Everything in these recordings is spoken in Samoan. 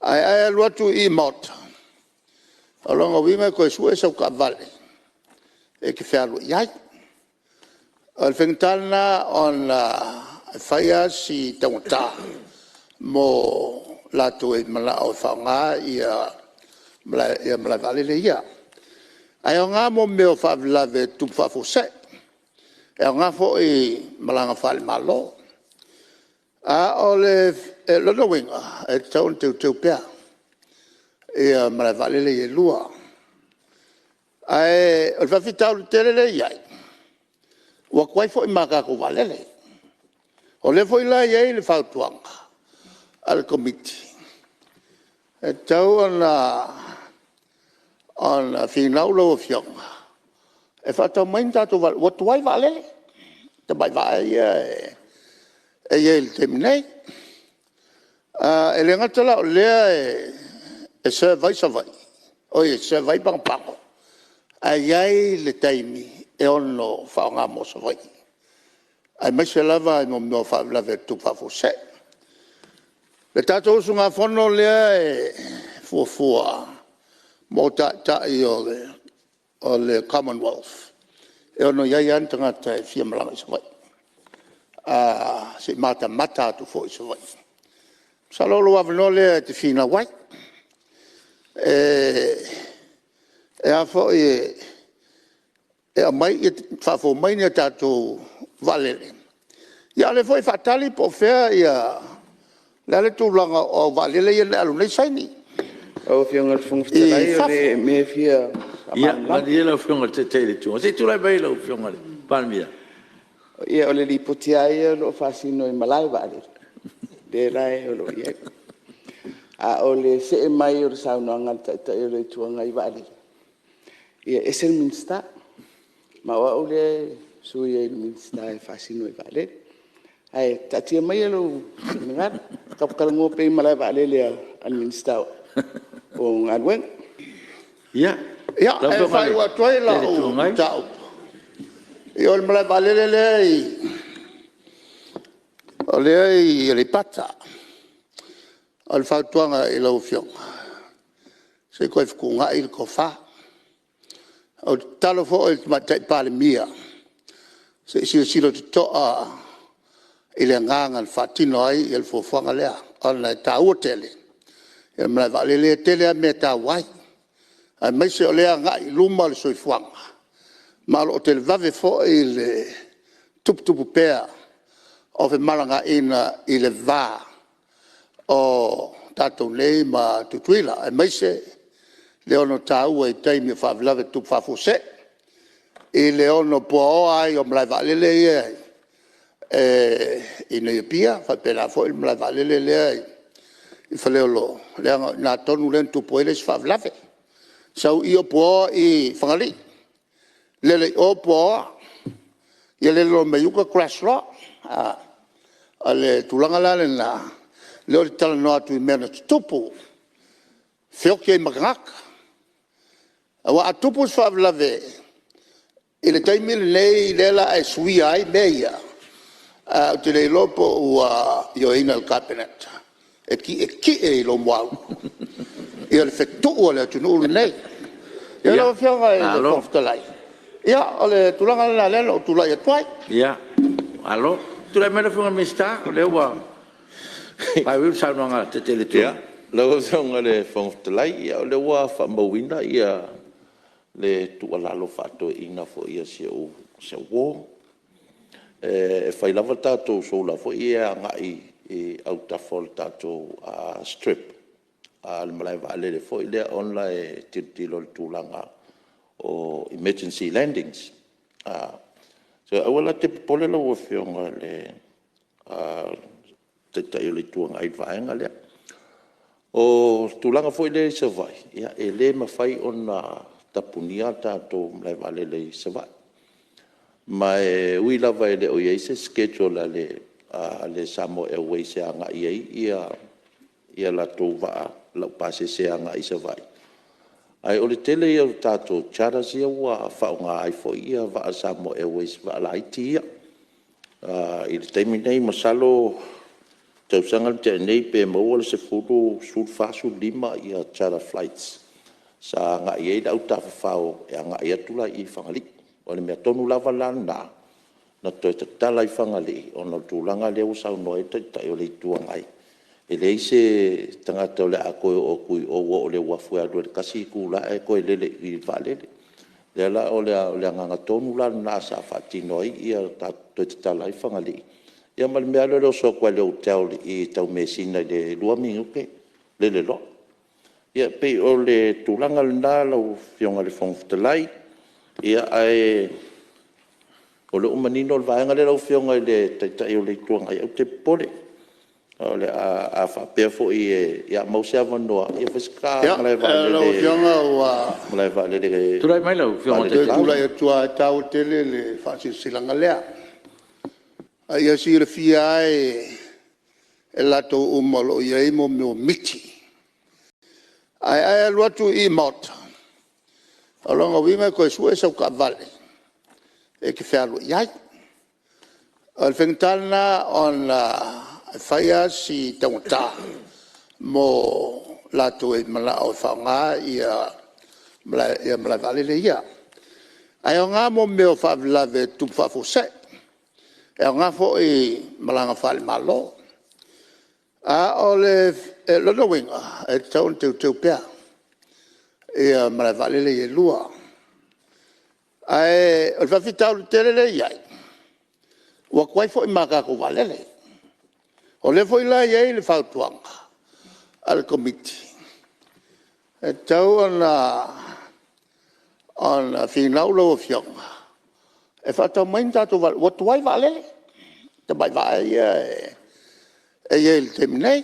Ae a e alu atu i i Maota, o lona uiga e toe sue sau taavale e te fealuai ai. O le faigata lena ona e fai lava si taugata mo latou e mananao e faaaoga malae vaalele ia. Ae aoga mo mea o faalavelave e tutupu faafuasei. E aoga foi i malaga faale-Malo. A o lona uiga e tatau ona teuteu pea malae vaalele ia e lua. Ae o le faafitauli tele lea e i ai, ua tuai foi ma a tatou vaalele. O lea foi la e i ai le fautuaga a le Komiti, e tatau ona finau lau Afioga e faatau mai ni tatou vaalele ua tuai vaalele, tamai vaa ia e i ai i le taimi nei. E le gata la o lea e serve ai Savaii, oi e serve ai Pago Pago, ae i ai le taimi e ono faaaoga mo Savaii, aemaise lava mo mea o faalavelave e tutupu faafuasei. Le tatou usugafono lea e fuafua mo Taitai o le Commonwealth, e ono i ai lava ni tagata e fia malaga i Savaii se i matamata atu foi i Savaii. Masalo o lou avanoa lea e te finau ai, e a foi e aumai, faafou mai ni a tatou vaalele, a o lea foi e faatali po o fea o le a le tulaga o au vaalele ia na e alu nei saini Lau Afioga i le Fofoga i Fetalai o fafo. le mea e fia Ia faamalamalama. malie lau Afioga i le Taitai o le Itu Agai. Se i tulai mai lau Afioga i le Palemia. Ia o le Lipoti lava ia o lo o faasino i malaevaalele lea la o lo o i ai. A o le see mai o le saunoaga a le Taitai o le Itu Agai i vaalele, ia e ese le Minisita, ma o au lea e sui ai i le Minisita e faasino i vaalele. Ae taatia maia lou finagalo, tatou talanoa pea i malaevaalele a le Minisita o Galuega. Ia, Ia, lau e Afioga i le faaiu atu ai Taitai o le lau Itu Agai. mataupu, o le malae vaalele lea e i Aleipata. O le fautuaga i lau Afioga, se i toe fetuunai le tofa. Ou te tatalo foi i le Tamaitai Palemia, se i silasila totoa i le agaga na faatino ai le fuafuaga lea, ona e taua tele le malae vaalele. E tele lava mea e taua ai, aemaise o lea e agai i luma le soifuaga, ma o lo o televave foi le tuputupu pea o femalagaaiga i le va o tatou nei ma Tutuila, aemaise le ono taua i taimi o faalavelave tutupu faafuasei, i le ono puaoa ai o malae vaalele ia i inei i Apia, faapena foi le malae vaalele lea i Faleolo, leaga o i ina tonu lea na tupu ai le isi faalavelave. Sau i i o puaoa i Fagalii, lele i o puaoa, ia lele loa mai uta crash loa. O le tulaga la lena lea ou te talanoa atu i mea na tutupu, feoti ai ma tagata. Aua a tupu se faalavelave i le taimi lenei lea o le a e suia ai mea ia, ou te le iloa po ua ioeina e le Kapeneta e tietie i lou muaulu le fetuu a le atunuu lenei. Ia lau Afioga i le Malo. Fofoga Fetalai, ia o le tulaga lena lea na ou tulai atu ai. Ia, malo. Tulai mai lau Afioga i le Minisita o lea ua faaiuiu le saunoaga a le Taitai o le Itu Agai. Lau Afioga i le Fofoga Fetalai, o lea ua faamauina le tuualalo faa-toeaina foi a si au uo. E fai lava tatou solar foi ia e agai i autafa o le tatou strip a le malae vaalele foi lea ona e tilotilo i le tulaga o emergency landings. So, aua la e te popole lau Afioga i le Taitai o le Itu Agai i le vaega lea. O le tulaga foi lea i Savaii, ia e le mafai ona tapunia a tatou malae vaalele i Savaii. Ma e ui lava e le o i ai se schedule a le Samoa Airways e agai ai a latou vaa laupasese agai i Savaii, ae o le tele ia o tatou charters ia ua faaaoga ai foi vaa a le Samoa Airways, vaa laiti ia. I le taimi nei masalo tausaga na tea nei pe maua le 10, 14, 15 charter flights sa agai ai le au tafafao e agai atu la i Fagalii. O le mea tonu lava la lena na toe tatala ai Fagalii ona o le tulaga lea ua saunoa i ai le Taitai o le Itu Agai, e leai se tagata o le a toe oo atu i o aua o le uafu e alu ai i le tasi itula ae toe lele i le vaalele. O lea la o le agaga tonu la lena sa faatino ai toe tatala ai Fagalii ia ma le mea lea o le oso atu lava i le hotel i Taumeasina i le 2 minute lele loa. Ia e pei o le tulaga lena lau Afioga i le Fofoga Fetalai, ae o lea ua manino le vaega lea lau Afioga i le Taitai o le Itu Agai, aua e te popole. A faapea foi o le a maua se avanoa e fai se ta Ia, lau Afioga ua malaevaalele Tulai mai lau Afioga i le toe Taitai. tulai atu lava, e taua tele le faasilasilaga lea. A ia silafia ai e i latou uma o lo o i ai mo mea o miti, ae a e alu atu i i i Malta, o lona uiga e toe sue sau taavale e te fealuai ai. O le faigata lena ona e fai lava si taugata mo latou e mananao e faaaoga malae vaalele ia. Ae aoga mo mea o faalavelave e tutupu faafuasei. E aoga foi i malaga faale-Malo. A o lona uiga e tatau ona teuteu pea malae vaalele ia e lua. Ae o le faafitauli tele lea e i ai, ua tuai foi ma a tatou vaalele. O lea foi la e i ai le fautuaga a le Komiti, e tatau ona finau lau Afioga e faatau mai ni tatou vaalele ua tuai vaalele, tamai vaa ia e i ai i le taimi nei.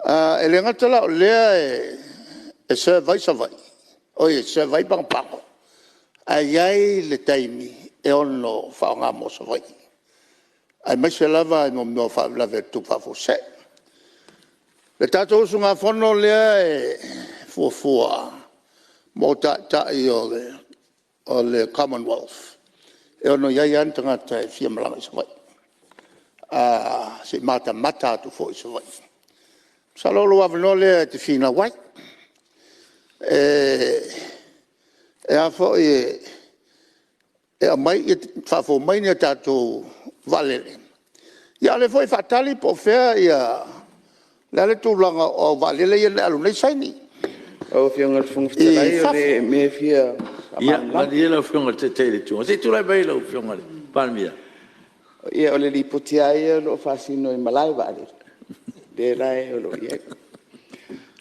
E le gata la o lea e serve ai Savaii, oi e serve ai Pago Pago ae i ai le taimi e ono faaaoga mo Savaii aemaise lava mo mea o faalavelave e tutupu faafuasei. Le tatou usugafono lea e fuafua mo Taitai o le Commonwealth, e ono i ai lava ni tagata e fia malaga i Savaii se i matamata atu foi i Savaii. Masalo o lou avanoa lea e te finau ai, e a foi e aumai, faafou mai ni a tatou vaalele, a o lea foi e faatali po o fea o le a le tulaga o au vaalele ia na e alu nei saini Lau Afioga i le Fofoga i Fetalai o fafo. le mea e fia Ia faamalamalama. malie lau Afioga i le Taitai o le Itu Agai, se i tulai mai lau Afioga i le Palemia. Ia o le Lipoti lava ia o lo o faasino i malaevaalele lea la o lo o i ai.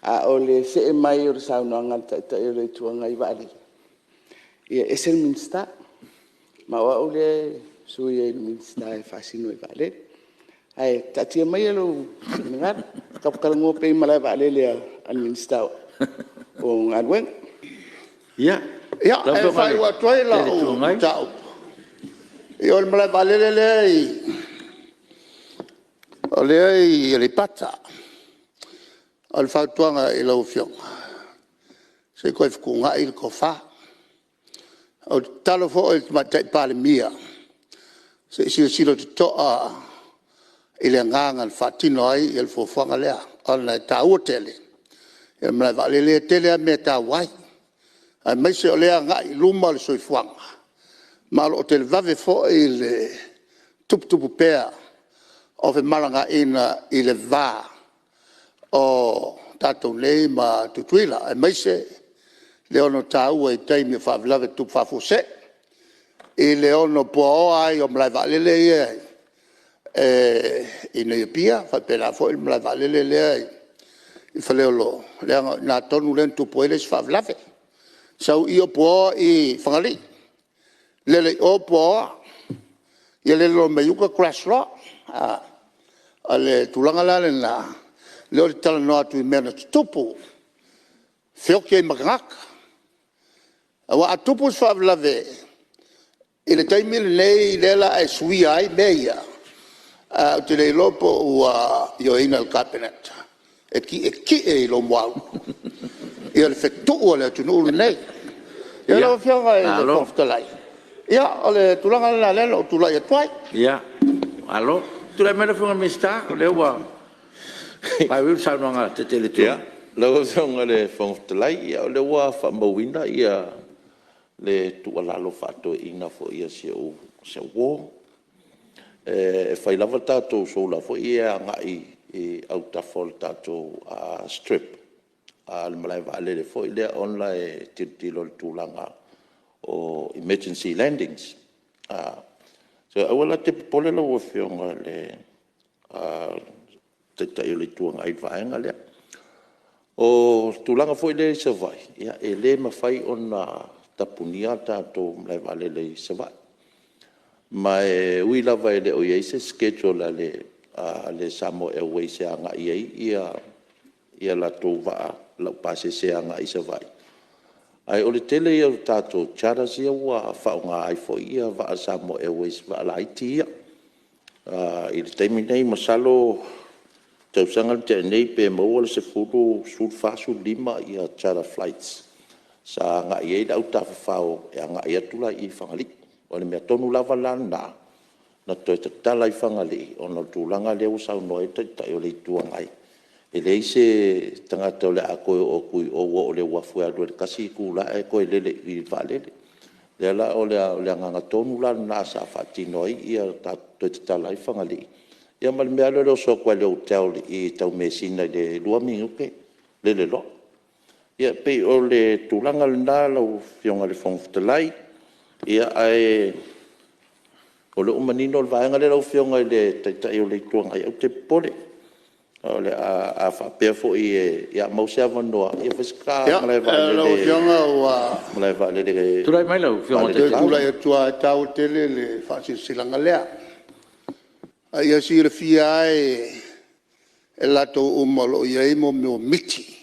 A o le see mai o le saunoaga a le Taitai o le Itu Agai i vaalele, ia e ese le Minisita, ma o au lea e sui ai i le Minisita e faasino i vaalele. Ae taatia maia lou finagalo, tatou talanoa pea i malaevaalele a le Minisita o Galuega. Ia, Ia, lau e Afioga i le faaiu atu ai Taitai o le lau Itu Agai. mataupu, ia o le malae vaalele lea e i Aleipata. O le fautuaga i lau Afioga, se i toe fetuunai le tofa. Ou te tatalo foi i le Tamaitai Palemia, se i silasila totoa i le agaga na faatino ai le fuafuaga lea ona e taua tele le malae vaalele. E tele lava mea e taua ai, aemaise o lea e agai i luma le soifuaga ma o lo o televave foi le tuputupu pea o femalagaaiga i le va o tatou nei ma Tutuila, aemaise le ono taua i taimi o faalavelave tutupu faafuasei i le ono puaoa ai o malae vaalele ia i inei i Apia, faapena foi le malae vaalele lea i Faleolo, leaga o i ina tonu lea na tupu ai le isi faalavelave. Sau i i o puaoa Fagalii, lele i o puaoa, ia lele loa mai uta crash loa. O le tulaga la lena lea ou te talanoa atu i mea na tutupu, feoti ai ma tagata. Aua a tupu se faalavelave i le taimi lenei lea o le a e suia ai mea ia, ou te le iloa po ua ioeina e le Kapeneta e tietie i lou muaulu le fetuu a le atunuu lenei. Ia lau Afioga i le Malo. Fofoga Fetalai, ia o le tulaga lena lea na ou tulai atu ai. Ia, malo. Tulai mai lau Afioga i le Minisita o lea ua faaiuiu le saunoaga a le Taitai o le Itu Agai. Lau Afioga i le Fofoga Fetalai, o lea ua faamauina le tuualalo faa-toeaina foi a si au uo. E fai lava tatou solar foi ia e agai i autafa o le tatou strip a le malae vaalele foi lea ona e tilotilo i le tulaga o emergency landings. So, aua la e te popole lau Afioga i le Taitai o le Itu Agai i le vaega lea. O le tulaga foi lea i Savaii, ia e le mafai ona tapunia le tatou malae vaalele i Savaii. Ma e ui lava e le o i ai se schedule a le Samoa Airways e agai ai a latou vaa laupasese agai i Savaii, ae o le tele ia o tatou charters ia ua faaaoga ai foi vaa a le Samoa Airways, vaa laiti ia. I le taimi nei, masalo o le tausaga na tea nei pe maua le 10, 14, 15 charter flights sa agai ai le au tafafao e agai atu la i Fagalii. O le mea tonu lava la lena na toe tatala ai Fagalii ona o le tulaga lea ua saunoa ai le Taitai o le Itu Agai, e leai se tagata o le a toe oo atu i o aua o le uafu e alu ai i le tasi itula ae toe lele i le vaalele. O lea la o le agaga tonu la lena sa faatino ai toe tatala ai Fagalii, ia ma le mea lava lea o le oso atu lava i le hotel i Taumeasina i le 2 minute lele loa. Ia e pei o le tulaga lena lau Afioga i le Fofoga Fetalai, ae o lea ua manino le vaega lea lau Afioga i le Taitai o le Itu Agai, aua te popole. A faapea foi o le a maua se avanoa, ia fai se ta Lau Afioga ua malae vaalele Tulai mai lau Afioga i le toe Taitai. tulai atu lava, e taua tele le faasilasilaga lea. A ia silafia lava e i latou uma o lo o i ai mea o miti,